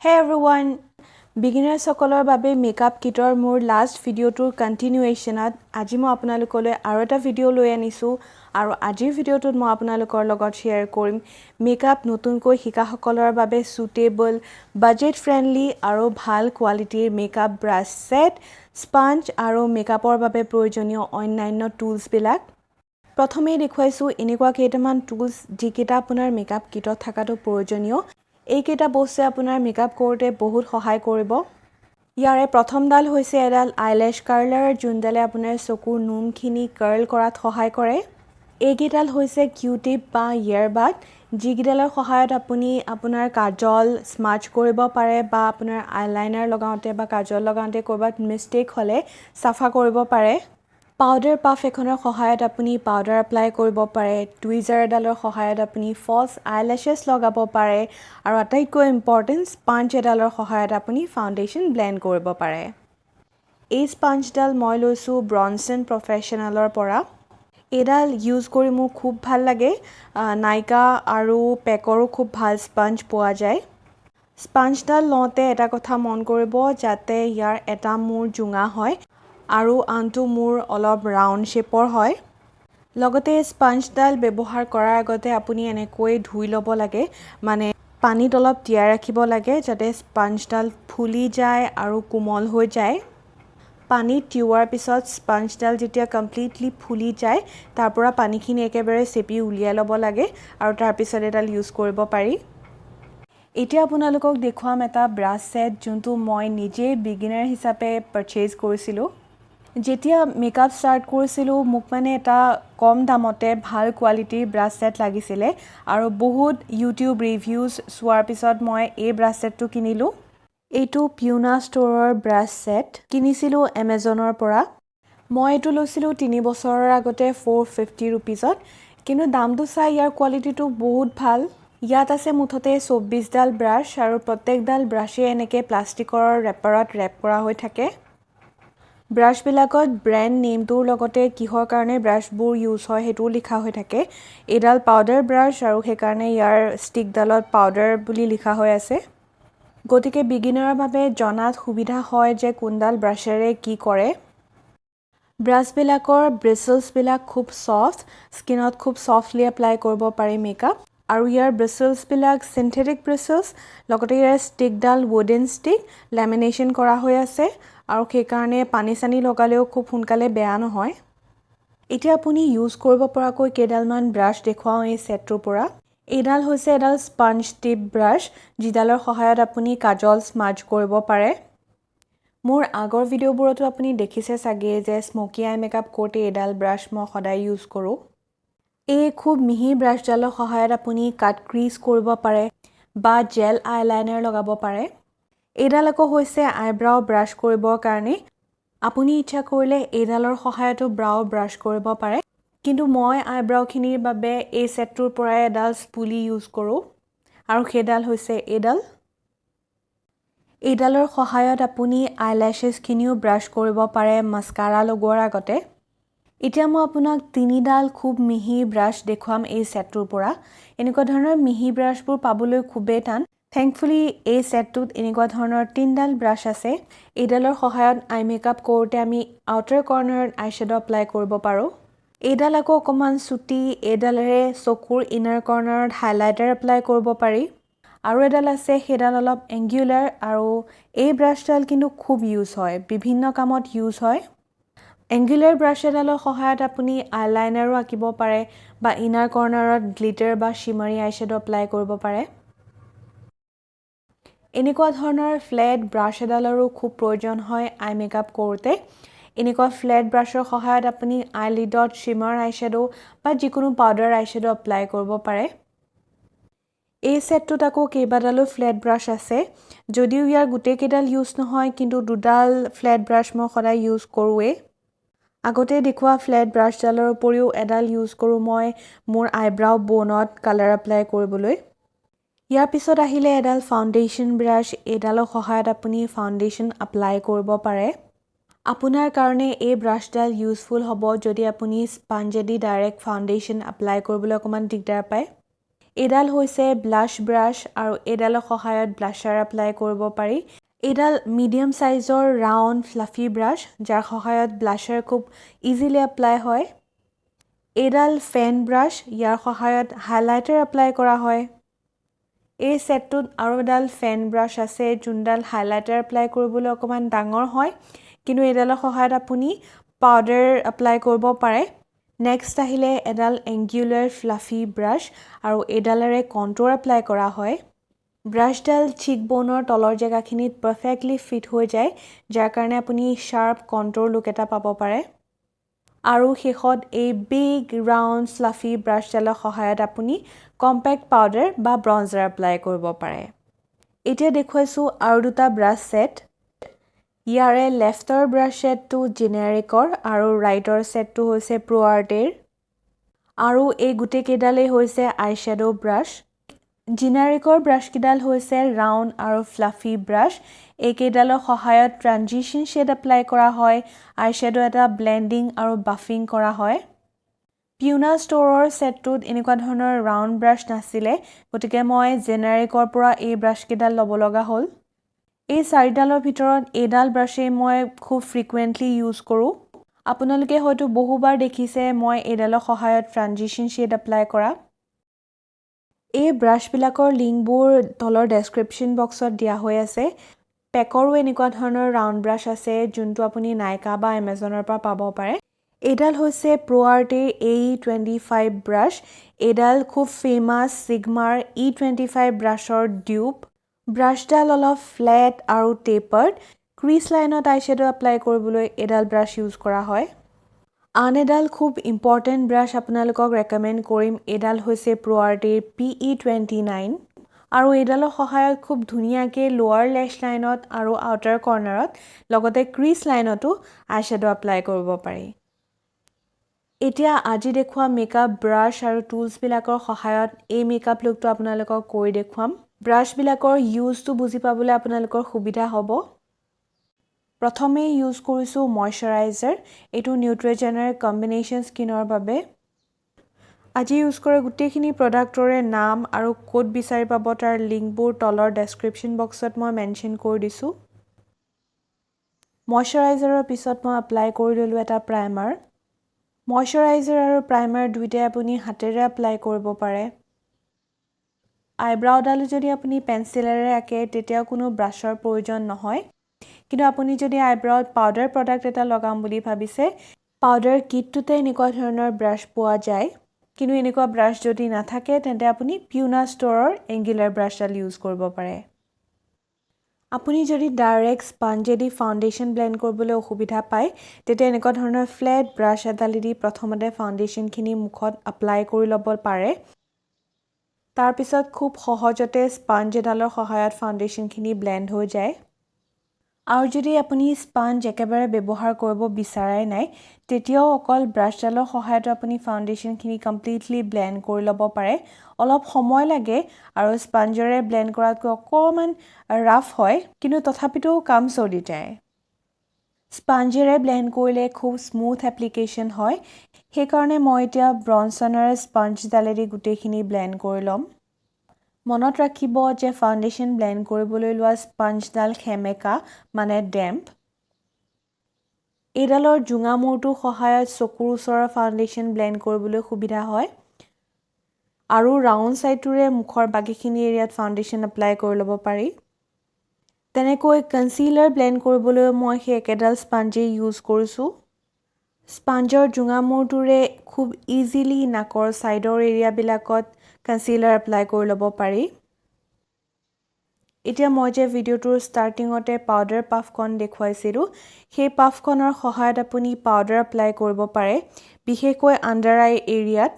হে এভৰিৱান, বিগিনাৰ্ছসকলৰ বাবে মেকআপ কিটৰ মোৰ লাষ্ট ভিডিঅ'টোৰ কণ্টিনিউৱেশ্যনত আজি মই আপোনালোকলৈ আৰু এটা ভিডিঅ' লৈ আনিছোঁ। আৰু আজিৰ ভিডিঅ'টোত মই আপোনালোকৰ লগত শ্বেয়াৰ কৰিম মেকআপ নতুনকৈ শিকাসকলৰ বাবে চুটেবল, বাজেট ফ্ৰেণ্ডলি আৰু ভাল কোৱালিটিৰ মেকআপ ব্ৰাছ ছেট, স্পাঞ্জ আৰু মেকআপৰ বাবে প্ৰয়োজনীয় অন্যান্য টুলছবিলাক। প্ৰথমেই দেখুৱাইছোঁ এনেকুৱা কেইটামান টুলছ, যিকেইটা আপোনাৰ মেকআপ কিটত থকাটো প্ৰয়োজনীয়। এইকেইটা বস্তুৱে আপোনাৰ মেকআপ কৰোঁতে বহুত সহায় কৰিব। ইয়াৰে প্ৰথমডাল হৈছে এডাল আইলেছ কাৰ্লাৰ, যোনডালে আপোনাৰ চকুৰ নোমখিনি কাৰ্ল কৰাত সহায় কৰে। এইকেইডাল হৈছে কিউটিপ বা ইয়েৰবাড, যিকেইডালৰ সহায়ত আপুনি আপোনাৰ কাজল স্মাজ কৰিব পাৰে বা আপোনাৰ আইলাইনাৰ লগাওঁতে বা কাজল লগাওঁতে ক'ৰবাত মিষ্টেক হ'লে চাফা কৰিব পাৰে। পাউডাৰ পাফ এখনৰ সহায়ত আপুনি পাউডাৰ এপ্লাই কৰিব পাৰে। টুইজাৰ এডালৰ সহায়ত আপুনি ফল্ছ আইলেছেছ লগাব পাৰে। আৰু আটাইতকৈ ইম্পৰ্টেণ্ট, স্পাঞ্জ এডালৰ সহায়ত আপুনি ফাউণ্ডেশ্যন ব্লেণ্ড কৰিব পাৰে। এই স্পাঞ্জডাল মই লৈছোঁ ব্ৰনচন প্ৰফেশ্যনেলৰ পৰা। এইডাল ইউজ কৰি মোৰ খুব ভাল লাগে। নাইকা আৰু পেকৰো খুব ভাল স্পাঞ্জ পোৱা যায়। স্পাঞ্জডাল লওঁতে এটা কথা মন কৰিব, যাতে ইয়াৰ এটা মূৰ জোঙা হয় আৰু আনটো মূৰ অলপ ৰাউণ্ড শ্বেপৰ হয়। লগতে স্পাঞ্জডাল ব্যৱহাৰ কৰাৰ আগতে আপুনি এনেকৈ ধুই ল'ব লাগে, মানে পানীত অলপ তিয়াই ৰাখিব লাগে, যাতে স্পাঞ্জডাল ফুলি যায় আৰু কোমল হৈ যায়। পানীত তিওৱাৰ পিছত স্পাঞ্জডাল যেতিয়া কমপ্লিটলি ফুলি যায়, তাৰ পৰা পানীখিনি একেবাৰে চেপি উলিয়াই ল'ব লাগে আৰু তাৰপিছত এডাল ইউজ কৰিব পাৰি। এতিয়া আপোনালোকক দেখুৱাম এটা ব্ৰাছ ছেট, যোনটো মই নিজেই বিগিনাৰ হিচাপে পাৰচেজ কৰিছিলোঁ। যেতিয়া মেকআপ ষ্টাৰ্ট কৰিছিলোঁ, মোক মানে এটা কম দামতে ভাল কোৱালিটিৰ ব্ৰাছ ছেট লাগিছিলে আৰু বহুত ইউটিউব ৰিভিউজ চোৱাৰ পিছত মই এই ব্ৰাছ ছেটটো কিনিলোঁ। এইটো পিউনা ষ্ট'ৰৰ ব্ৰাছ ছেট, কিনিছিলোঁ এমেজনৰ পৰা। মই এইটো লৈছিলোঁ 3 বছৰৰ আগতে 450 ৰুপিজত। কিন্তু দামটো চাই ইয়াৰ কোৱালিটিটো বহুত ভাল। ইয়াত আছে মুঠতে 24ডাল ব্ৰাছ আৰু প্ৰত্যেকডাল ব্ৰাছেই এনেকৈ প্লাষ্টিকৰ ৰেপাৰত ৰেপ কৰা হৈ থাকে। ব্ৰাছবিলাকত ব্ৰেণ্ড নেমটোৰ লগতে কিহৰ কাৰণে ব্ৰাছবোৰ ইউজ হয়, সেইটোও লিখা হৈ থাকে। এইডাল পাউডাৰ ব্ৰাছ আৰু সেইকাৰণে ইয়াৰ ষ্টিকডালত পাউডাৰ বুলি লিখা হৈ আছে। গতিকে বিগিনাৰৰ বাবে জনাত সুবিধা হয় যে কোনডাল ব্ৰাছেৰে কি কৰে। ব্ৰাছবিলাকৰ ব্ৰিচলছবিলাক খুব ছফ্ট, স্কিনত খুব ছফ্টলি এপ্লাই কৰিব পাৰি মেকআপ। আৰু ইয়াৰ ব্ৰিচলছবিলাক চিন্থেটিক ব্ৰিচলছ, লগতে ইয়াৰ ষ্টিকডাল উডেন ষ্টিক, লেমিনেশ্যন কৰা হৈ আছে আৰু সেইকাৰণে পানী চানী লগালেও খুব সোনকালে বেয়া নহয়। এতিয়া আপুনি ইউজ কৰিব পৰাকৈ কেইডালমান ব্ৰাছ দেখুৱাওঁ এই ছেটটোৰ পৰা। এইডাল হৈছে এডাল স্পাঞ্জ টিপ ব্ৰাছ, যিডালৰ সহায়ত আপুনি কাজল স্মাজ কৰিব পাৰে। মোৰ আগৰ ভিডিঅ'বোৰতো আপুনি দেখিছে চাগে যে স্মকি আই মেকআপ কৰোঁতে এইডাল ব্ৰাছ মই সদায় ইউজ কৰোঁ। এই খুব মিহি ব্ৰাছডালৰ সহায়ত আপুনি কাট ক্ৰিজ কৰিব পাৰে বা জেল আইলাইনাৰ লগাব পাৰে। এইডাল আকৌ হৈছে আইব্ৰাও ব্ৰাছ কৰিবৰ কাৰণে। আপুনি ইচ্ছা কৰিলে এইডালৰ সহায়তো ব্ৰাও ব্ৰাছ কৰিব পাৰে, কিন্তু মই আইব্ৰাওখিনিৰ বাবে এই ছেটটোৰ পৰাই এডাল স্পুলি ইউজ কৰোঁ আৰু সেইডাল হৈছে এইডাল। এইডালৰ সহায়ত আপুনি আইলেছেছখিনিও ব্ৰাছ কৰিব পাৰে মাস্কাৰা লগোৱাৰ আগতে। এতিয়া মই আপোনাক তিনিডাল খুব মিহি ব্ৰাছ দেখুৱাম এই ছেটটোৰ পৰা। এনেকুৱা ধৰণৰ মিহি ব্ৰাছবোৰ পাবলৈ খুবেই টান। থেংকফুলি এই ছেটটোত এনেকুৱা ধৰণৰ তিনিডাল ব্ৰাছ আছে। এইডালৰ সহায়ত আই মেকআপ কৰোঁতে আমি আউটাৰ কৰ্ণাৰত আই শ্বেড' এপ্লাই কৰিব পাৰোঁ। এইডাল আকৌ অকণমান চুটি, এইডালেৰে চকুৰ ইনাৰ কৰ্ণাৰত হাইলাইটাৰ এপ্লাই কৰিব পাৰি। আৰু এডাল আছে, সেইডাল অলপ এংগুলাৰ আৰু এই ব্ৰাছডাল কিন্তু খুব ইউজ হয়, বিভিন্ন কামত ইউজ হয়। এংগুলাৰ ব্ৰাছ এডালৰ সহায়ত আপুনি আইলাইনাৰো আঁকিব পাৰে বা ইনাৰ কৰ্ণাৰত গ্লিটাৰ বা শ্বিমাৰী আইশ্বেড' এপ্লাই কৰিব পাৰে। এনেকুৱা ধৰণৰ ফ্লেট ব্ৰাছ এডালৰো খুব প্ৰয়োজন হয় আই মেকআপ কৰোঁতে। এনেকুৱা ফ্লেট ব্ৰাছৰ সহায়ত আপুনি আইলিডত শ্বিমাৰ আইশ্বেড' বা যিকোনো পাউডাৰ আইশ্বেড' এপ্লাই কৰিব পাৰে। এই ছেটটোত আকৌ কেইবাডালো ফ্লেট ব্ৰাছ আছে। যদিও ইয়াৰ গোটেইকেইডাল ইউজ নহয়, কিন্তু দুডাল ফ্লেট ব্ৰাছ মই সদায় ইউজ কৰোঁৱেই। আগতে দেখুওৱা ফ্লেট ব্ৰাছডালৰ উপৰিও এডাল ইউজ কৰোঁ মই মোৰ আইব্ৰাও ব'নত কালাৰ এপ্লাই কৰিবলৈ। ইয়াৰ পিছত আহিলে এডাল ফাউণ্ডেশ্যন ব্ৰাছ। এইডালৰ সহায়ত আপুনি ফাউণ্ডেশ্যন এপ্লাই কৰিব পাৰে। আপোনাৰ কাৰণে এই ব্ৰাছডাল ইউজফুল হ'ব, যদি আপুনি স্পাঞ্জেদি ডাইৰেক্ট ফাউণ্ডেশ্যন এপ্লাই কৰিবলৈ অকণমান দিগদাৰ পায়। এইডাল হৈছে ব্লাছ ব্ৰাছ আৰু এইডালৰ সহায়ত ব্লাছাৰ এপ্লাই কৰিব পাৰি। এইডাল মিডিয়াম চাইজৰ ৰাউণ্ড ফ্লাফি ব্ৰাছ, যাৰ সহায়ত ব্লাছাৰ খুব ইজিলি এপ্লাই হয়। এইডাল ফেন ব্ৰাছ, ইয়াৰ সহায়ত হাইলাইটাৰ এপ্লাই কৰা হয়। এই ছেটটোত আৰু এডাল ফেন ব্ৰাছ আছে, যোনডাল হাইলাইটাৰ এপ্লাই কৰিবলৈ অকণমান ডাঙৰ হয়, কিন্তু এইডালৰ সহায়ত আপুনি পাউডাৰ এপ্লাই কৰিব পাৰে। নেক্সট আহিলে এডাল এংগুলাৰ ফ্লাফি ব্ৰাছ আৰু এইডালেৰে কণ্ট'ৰ এপ্লাই কৰা হয়। ব্ৰাছডাল চিক ব'নৰ তলৰ জেগাখিনিত পাৰফেক্টলি ফিট হৈ যায়, যাৰ কাৰণে আপুনি শ্বাৰ্প কণ্ট'ৰ লুক এটা পাব পাৰে। আৰু শেষত এই বিগ ৰাউণ্ড ফ্লাফি ব্ৰাছডালৰ সহায়ত আপুনি কম্পেক্ট পাউডাৰ বা ব্ৰঞ্জাৰ এপ্লাই কৰিব পাৰে। এতিয়া দেখুৱাইছোঁ আৰু দুটা ব্ৰাছ ছেট। ইয়াৰে লেফ্টৰ ব্ৰাছ ছেটটো জেনেৰিকৰ আৰু ৰাইটৰ ছেটটো হৈছে প্ৰ' আৰ্টেৰ আৰু এই গোটেইকেইডালেই হৈছে আই শ্বেড' ব্ৰাছ। জেনেৰিকৰ ব্ৰাছকেইডাল হৈছে ৰাউণ্ড আৰু ফ্লাফি ব্ৰাছ। এইকেইডালৰ সহায়ত ট্ৰানজিশ্যন শ্বেড এপ্লাই কৰা হয়, আই শ্বেড' এটা ব্লেণ্ডিং আৰু বাফিং কৰা হয়। পিউনা ষ্ট'ৰৰ ছেটটোত এনেকুৱা ধৰণৰ ৰাউণ্ড ব্ৰাছ নাছিলে, গতিকে মই জেনেৰিকৰ পৰা এই ব্ৰাছকেইডাল ল'ব লগা হ'ল। এই চাৰিডালৰ ভিতৰত এইডাল ব্ৰাছেই মই খুব ফ্ৰিকুৱেণ্টলি ইউজ কৰোঁ। আপোনালোকে হয়তো বহুবাৰ দেখিছে মই এইডালৰ সহায়ত ট্ৰানজিশ্যন শ্বেড এপ্লাই কৰা। এই ব্ৰাছবিলাকৰ লিংকবোৰ তলৰ ডেছক্ৰিপশ্যন বক্সত দিয়া হৈ আছে। পেকৰো এনেকুৱা ধৰণৰ ৰাউণ্ড ব্ৰাছ আছে, যোনটো আপুনি নাইকা বা এমেজনৰ পৰা পাব পাৰে। এইডাল হৈছে প্ৰ' আৰ্টিৰ এ 25 ব্ৰাছ। এইডাল খুব ফেমাছ ছিগমাৰ ই 25 ব্ৰাছৰ ডিউপ। ব্ৰাছডাল অলপ ফ্লেট আৰু টেপাৰ্ড। ক্ৰিজ লাইনত আইশ্বেড' এপ্লাই কৰিবলৈ এইডাল ব্ৰাছ ইউজ কৰা হয়। আন এডাল খুব ইম্পৰ্টেণ্ট ব্ৰাছ আপোনালোকক ৰেকমেণ্ড কৰিম। এইডাল হৈছে প্ৰ' আৰ্টিৰ পিই 29 আৰু এইডালৰ সহায়ত খুব ধুনীয়াকৈ লোৱাৰ লেছ লাইনত আৰু আউটাৰ কৰ্ণাৰত, লগতে ক্ৰিজ লাইনতো আইশ্বেড' এপ্লাই কৰিব পাৰি। এতিয়া আজি দেখুওৱা মেকআপ ব্ৰাছ আৰু টুলছবিলাকৰ সহায়ত এই মেকআপ লুকটো আপোনালোকক কৰি দেখুৱাম। ব্ৰাছবিলাকৰ ইউজটো বুজি পাবলৈ আপোনালোকৰ সুবিধা হ'ব। প্ৰথমেই ইউজ কৰিছোঁ মইশ্চাৰাইজাৰ। এইটো নিউট্ৰজেনাৰ কম্বিনেশ্যন স্কিনৰ বাবে। আজি ইউজ কৰা গোটেইখিনি প্ৰডাক্টৰে নাম আৰু ক'ত বিচাৰি পাব তাৰ লিংকবোৰ তলৰ ডেছক্ৰিপশ্যন বক্সত মই মেনশ্যন কৰি দিছোঁ। মইশ্চাৰাইজাৰৰ পিছত মই এপ্লাই কৰি ল'লোঁ এটা প্ৰাইমাৰ। মইশ্চাৰাইজাৰ আৰু প্ৰাইমাৰ দুয়োটাই আপুনি হাতেৰে এপ্লাই কৰিব পাৰে। আইব্ৰাওডালো যদি আপুনি পেঞ্চিলেৰে আঁকে, তেতিয়াও কোনো ব্ৰাছৰ প্ৰয়োজন নহয়। কিন্তু আপুনি যদি আইব্ৰাউত পাউডাৰ প্ৰডাক্ট এটা লগাম বুলি ভাবিছে, পাউডাৰ কিটটোতে এনেকুৱা ধৰণৰ ব্ৰাছ পোৱা যায়। কিন্তু এনেকুৱা ব্ৰাছ যদি নাথাকে, তেন্তে আপুনি পিউনা ষ্ট'ৰৰ এংগুলাৰ ব্ৰাছডাল ইউজ কৰিব পাৰে। আপুনি যদি ডাইৰেক্ট স্পঞ্জেদি ফাউণ্ডেশ্যন ব্লেণ্ড কৰিবলৈ অসুবিধা পায়, তেতিয়া এনেকুৱা ধৰণৰ ফ্লেট ব্ৰাছ এডালেদি প্ৰথমতে ফাউণ্ডেশ্যনখিনি মুখত এপ্লাই কৰি ল'ব পাৰে। তাৰপিছত খুব সহজতে স্পঞ্জ এডালৰ সহায়ত ফাউণ্ডেশ্যনখিনি ব্লেণ্ড হৈ যায়। আৰু যদি আপুনি স্পঞ্জ একেবাৰে ব্যৱহাৰ কৰিব বিচৰাই নাই, তেতিয়াও অকল ব্ৰাছডালৰ সহায়তো আপুনি ফাউণ্ডেশ্যনখিনি কমপ্লিটলি ব্লেণ্ড কৰি ল'ব পাৰে। অলপ সময় লাগে আৰু স্পঞ্জেৰে ব্লেণ্ড কৰাতকৈ অকণমান ৰাফ হয়, কিন্তু তথাপিতো কাম চলি যায়। স্পঞ্জেৰে ব্লেণ্ড কৰিলে খুব স্মুথ এপ্লিকেশ্যন হয়। সেইকাৰণে মই এতিয়া ব্ৰনছনৰ স্পঞ্জডালেদি গোটেইখিনি ব্লেণ্ড কৰি ল'ম। মনত ৰাখিব যে ফাউণ্ডেশ্যন ব্লেণ্ড কৰিবলৈ লোৱা স্পঞ্জডাল সেমেকা, মানে ডেম্প। এইডালৰ জোঙা মূৰটোৰ সহায়ত চকুৰ ওচৰৰ ফাউণ্ডেশ্যন ব্লেণ্ড কৰিবলৈ সুবিধা হয় আৰু ৰাউণ্ড ছাইডটোৰে মুখৰ বাকীখিনি এৰিয়াত ফাউণ্ডেশ্যন এপ্লাই কৰি ল'ব পাৰি। তেনেকৈ কনচিলাৰ ব্লেণ্ড কৰিবলৈও মই সেই একেডাল স্পঞ্জেই ইউজ কৰিছোঁ। স্পঞ্জৰ জোঙা মূৰটোৰে খুব ইজিলি নাকৰ ছাইডৰ এৰিয়াবিলাকত কনচিলাৰ এপ্লাই কৰি ল'ব পাৰি। এতিয়া মই যে ভিডিঅ'টোৰ ষ্টাৰ্টিঙতে পাউডাৰ পাফখন দেখুৱাইছিলোঁ, সেই পাফখনৰ সহায়ত আপুনি পাউডাৰ এপ্লাই কৰিব পাৰে, বিশেষকৈ আণ্ডাৰ আই এৰিয়াত,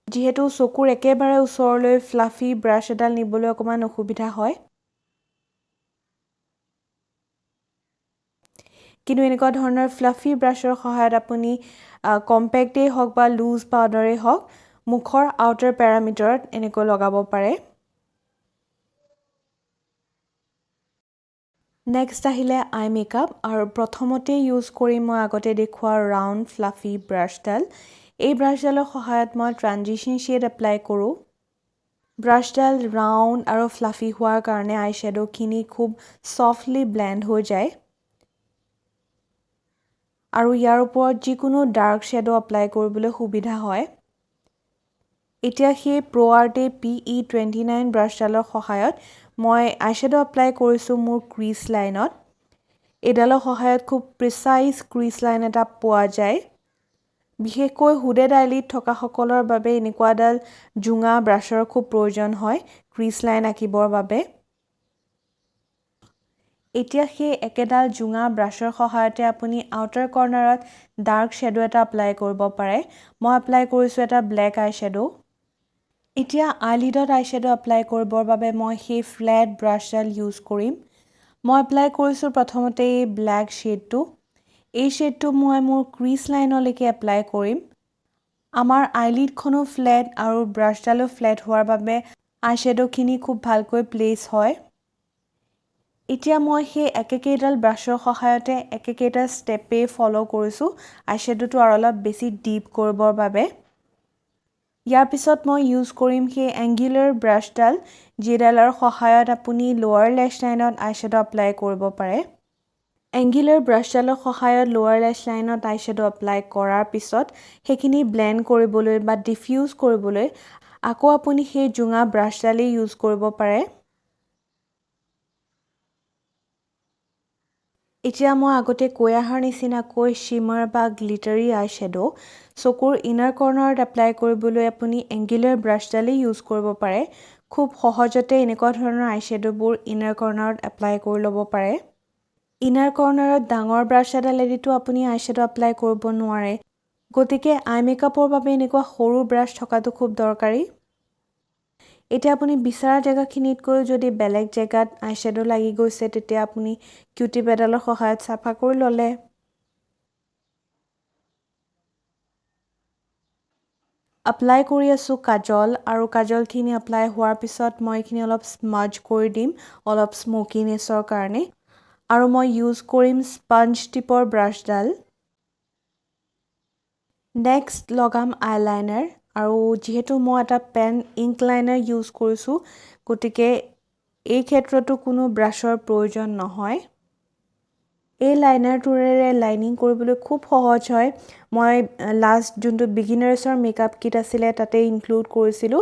যিহেতু চকুৰ একেবাৰে ওচৰলৈ ফ্লাফি ব্ৰাছ এডাল নিবলৈ অকণমান অসুবিধা হয়। কিন্তু এনেকুৱা ধৰণৰ ফ্লাফি ব্ৰাছৰ সহায়ত আপুনি কম্পেক্টেই হওক বা লুজ পাউডাৰেই হওক, মুখৰ আউটাৰ পেৰামিটাৰত এনেকৈ লগাব পাৰে। নেক্সট আহিলে আই মেকআপ আৰু প্ৰথমতে ইউজ কৰিম মই আগতে দেখুওৱা ৰাউণ্ড ফ্লাফি ব্ৰাছডাল। এই ব্ৰাছডালৰ সহায়ত মই ট্ৰানজিশ্যন শ্বেড এপ্লাই কৰোঁ। ব্ৰাছডাল ৰাউণ্ড আৰু ফ্লাফি হোৱাৰ কাৰণে আই শ্বেড'খিনি খুব ছফ্টলি ব্লেণ্ড হৈ যায় আৰু ইয়াৰ ওপৰত যিকোনো ডাৰ্ক শ্বেড' এপ্লাই কৰিবলৈ সুবিধা হয়। এতিয়া সেই প্ৰ' আৰ্টে PE 29 ব্ৰাছডালৰ সহায়ত মই আই শ্বেড' এপ্লাই কৰিছোঁ মোৰ ক্ৰিজ লাইনত। এইডালৰ সহায়ত খুব প্ৰিচাইজ ক্ৰিজ লাইন এটা পোৱা যায়। বিশেষকৈ হুডেড আইলিড থকাসকলৰ বাবে এনেকুৱা এডাল জোঙা ব্ৰাছৰ খুব প্ৰয়োজন হয় ক্ৰিজ লাইন আঁকিবৰ বাবে। এতিয়া সেই একেডাল জোঙা ব্ৰাছৰ সহায়তে আপুনি আউটাৰ কৰ্ণাৰত ডাৰ্ক শ্বেড' এটা এপ্লাই কৰিব পাৰে। মই এপ্লাই কৰিছোঁ এটা ব্লেক আই শ্বেড'। এতিয়া আইলিডত আই শ্বেড' এপ্লাই কৰিবৰ বাবে মই সেই ফ্লেট ব্ৰাছডাল ইউজ কৰিম। মই এপ্লাই কৰিছোঁ প্ৰথমতে এই ব্লেক শ্বেডটো। এই শ্বেডটো মই মোৰ ক্ৰিজ লাইনলৈকে এপ্লাই কৰিম। আমাৰ আইলিডখনো ফ্লেট আৰু ব্ৰাছডালো ফ্লেট হোৱাৰ বাবে আই শ্বেড'খিনি খুব ভালকৈ প্লেচ হয়। এতিয়া মই সেই একেকেইডাল ব্ৰাছৰ সহায়তে একেকেইটা ষ্টেপেই ফ'ল' কৰিছোঁ আই শ্বেড'টো আৰু অলপ বেছি ডিপ কৰিবৰ বাবে। ইয়াৰ পিছত মই ইউজ কৰিম সেই এংগুলাৰ ব্ৰাছডাল, যিডালৰ সহায়ত আপুনি লোৱাৰ লেছ লাইনত আই শ্বেড' এপ্লাই কৰিব পাৰে। এংগুলাৰ ব্ৰাছডালৰ সহায়ত লোৱাৰ লেছ লাইনত আই শ্বেড' এপ্লাই কৰাৰ পিছত সেইখিনি ব্লেণ্ড কৰিবলৈ বা ডিফিউজ কৰিবলৈ আকৌ আপুনি সেই জোঙা ব্ৰাছডালেই ইউজ কৰিব পাৰে। এতিয়া মই আগতে কৈ অহাৰ নিচিনাকৈ শ্বিমাৰ বা গ্লিটাৰী আই শ্বেড' চকুৰ ইনাৰ কৰ্ণাৰত এপ্লাই কৰিবলৈ আপুনি এংগুলাৰ ব্ৰাছডালেই ইউজ কৰিব পাৰে। খুব সহজতে এনেকুৱা ধৰণৰ আই শ্বেড'বোৰ ইনাৰ কৰ্ণাৰত এপ্লাই কৰি ল'ব পাৰে। ইনাৰ কৰ্ণাৰত ডাঙৰ ব্ৰাছ এডালেদিতো আপুনি আই শ্বেড' এপ্লাই কৰিব নোৱাৰে, গতিকে আই মেকআপৰ বাবে এনেকুৱা সৰু ব্ৰাছ থকাটো খুব দৰকাৰী। এতিয়া আপুনি বিচৰা জেগাখিনিতকৈ যদি বেলেগ জেগাত আই শ্বেড' লাগি গৈছে, তেতিয়া আপুনি কিউটিপ এডালৰ সহায়ত চাফা কৰি ল'লে। এপ্লাই কৰি আছোঁ কাজল আৰু কাজলখিনি এপ্লাই হোৱাৰ পিছত মই এইখিনি অলপ স্মাজ কৰি দিম অলপ স্মকিনেছৰ কাৰণে আৰু মই ইউজ কৰিম স্পঞ্জ টিপৰ ব্ৰাছডাল। নেক্সট লগাম আইলাইনাৰ আৰু যিহেতু মই এটা পেন ইংক লাইনাৰ ইউজ কৰিছোঁ, গতিকে এই ক্ষেত্ৰতো কোনো ব্ৰাছৰ প্ৰয়োজন নহয়। এই লাইনাৰটোৰেৰে লাইনিং কৰিবলৈ খুব সহজ হয়। মই লাষ্ট যোনটো বিগিনাৰ্ছৰ মেকআপ কিট আছিলে, তাতে ইনক্লুড কৰিছিলোঁ।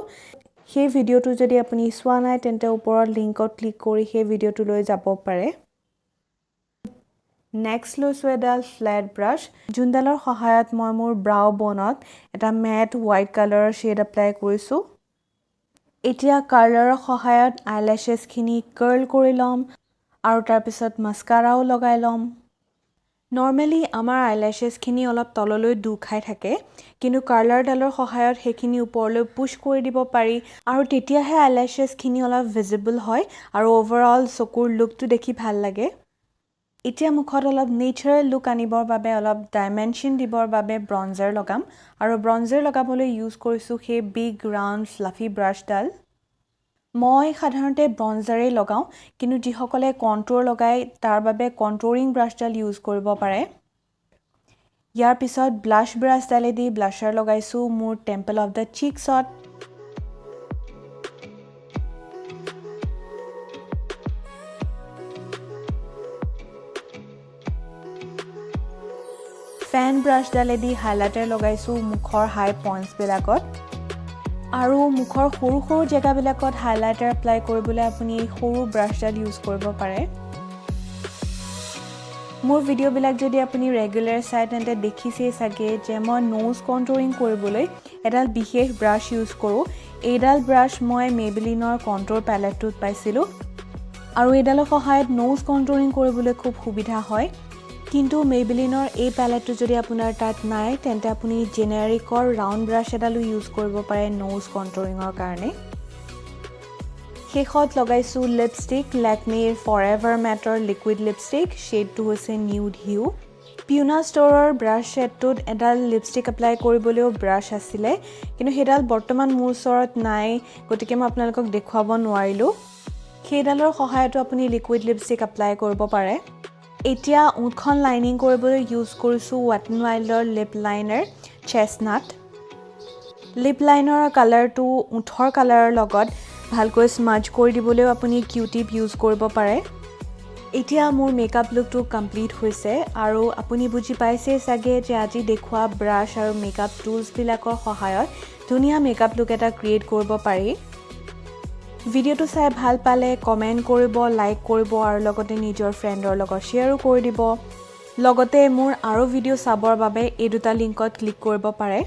সেই ভিডিঅ'টো যদি আপুনি চোৱা নাই, তেন্তে ওপৰত লিংকত ক্লিক কৰি সেই ভিডিঅ'টোলৈ যাব পাৰে। নেক্সট লৈছোঁ এডাল ফ্লেট ব্ৰাছ, যোনডালৰ সহায়ত মই মোৰ ব্ৰাউ বনত এটা মেট হোৱাইট কালাৰৰ শ্বেড এপ্লাই কৰিছোঁ। এতিয়া কাৰ্লাৰৰ সহায়ত আইলেছেছখিনি কাৰ্ল কৰি ল'ম আৰু তাৰপিছত মাস্কাৰাও লগাই ল'ম। নৰ্মেলি আমাৰ আইলেছেছখিনি অলপ তললৈ দোঁ খাই থাকে, কিন্তু কাৰ্লাৰডালৰ সহায়ত সেইখিনি ওপৰলৈ পুছ কৰি দিব পাৰি আৰু তেতিয়াহে আইলেছেছখিনি অলপ ভিজিবল হয় আৰু অ'ভাৰঅল চকুৰ লুকটো দেখি ভাল লাগে। এতিয়া মুখত অলপ নেচাৰেল লুক আনিবৰ বাবে, অলপ ডাইমেনশ্যন দিবৰ বাবে ব্ৰঞ্জাৰ লগাম আৰু ব্ৰঞ্জাৰ লগাবলৈ ইউজ কৰিছোঁ সেই বিগ ৰাউণ্ড ফ্লাফি ব্ৰাছডাল। মই সাধাৰণতে ব্ৰঞ্জাৰেই লগাওঁ, কিন্তু যিসকলে কণ্ট্ৰ'ৰ লগায়, তাৰ বাবে কণ্ট্ৰ'ৰিং ব্ৰাছডাল ইউজ কৰিব পাৰে। ইয়াৰ পিছত ব্লাছ ব্ৰাছডালেদি ব্লাছাৰ লগাইছোঁ মোৰ টেম্পল অফ the চিক্সত। ফেন ব্ৰাছডালেদি হাইলাইটাৰ লগাইছোঁ মুখৰ হাই পইণ্টছবিলাকত আৰু মুখৰ সৰু সৰু জেগাবিলাকত হাইলাইটাৰ এপ্লাই কৰিবলৈ আপুনি এই সৰু ব্ৰাছডাল ইউজ কৰিব পাৰে। মোৰ ভিডিঅ'বিলাক যদি আপুনি ৰেগুলাৰ চায়, তেন্তে দেখিছেই চাগে যে মই ন'জ কণ্ট্ৰৰিং কৰিবলৈ এডাল বিশেষ ব্ৰাছ ইউজ কৰোঁ। এইডাল ব্ৰাছ মই মেইবেলিনৰ কণ্ট্ৰ'ৰ পেলেটটোত পাইছিলোঁ আৰু এইডালৰ সহায়ত ন'জ কণ্ট্ৰৰিং কৰিবলৈ খুব সুবিধা হয়। কিন্তু মেইবেলিনৰ এই পেলেটটো যদি আপোনাৰ তাত নাই, তেন্তে আপুনি জেনেৰিকৰ ৰাউণ্ড ব্ৰাছ এডালো ইউজ কৰিব পাৰে ন'জ কণ্ট্ৰৰিঙৰ কাৰণে। শেষত লগাইছোঁ লিপষ্টিক, লেকমিৰ for ever Mettur liquid lipstick. শ্বেডটো হৈছে নিউড হিউ। পিউনা ষ্ট'ৰৰ ব্ৰাছ ছেটটোত এডাল লিপষ্টিক এপ্লাই কৰিবলৈও ব্ৰাছ আছিলে, কিন্তু সেইডাল বৰ্তমান মোৰ ওচৰত নাই, গতিকে মই আপোনালোকক দেখুৱাব নোৱাৰিলোঁ। সেইডালৰ সহায়তো আপুনি লিকুইড লিপষ্টিক এপ্লাই কৰিব পাৰে। এতিয়া ওঁঠখন লাইনিং কৰিবলৈ ইউজ কৰিছোঁ ৱেট এন ৱাইল্ডৰ লিপ লাইনাৰ চেষ্টনাট। লিপ লাইনাৰৰ কালাৰটো ওঁঠৰ কালাৰৰ লগত ভালকৈ স্মাজ কৰি দিবলৈও আপুনি কিউ টিপ ইউজ কৰিব পাৰে। এতিয়া মোৰ মেকআপ লুকটো কমপ্লিট হৈছে আৰু আপুনি বুজি পাইছেই চাগে যে আজি দেখুওৱা ব্ৰাছ আৰু মেকআপ টুলছবিলাকৰ সহায়ত ধুনীয়া মেকআপ লুক এটা ক্ৰিয়েট কৰিব পাৰি। ভিডিঅ'টো চাই ভাল পালে কমেণ্ট কৰিব, লাইক কৰিব আৰু লগতে নিজৰ ফ্ৰেণ্ডৰ লগত শ্বেয়াৰো কৰি দিব। লগতে মোৰ আৰু ভিডিঅ' চাবৰ বাবে এই দুটা লিংকত ক্লিক কৰিব পাৰে।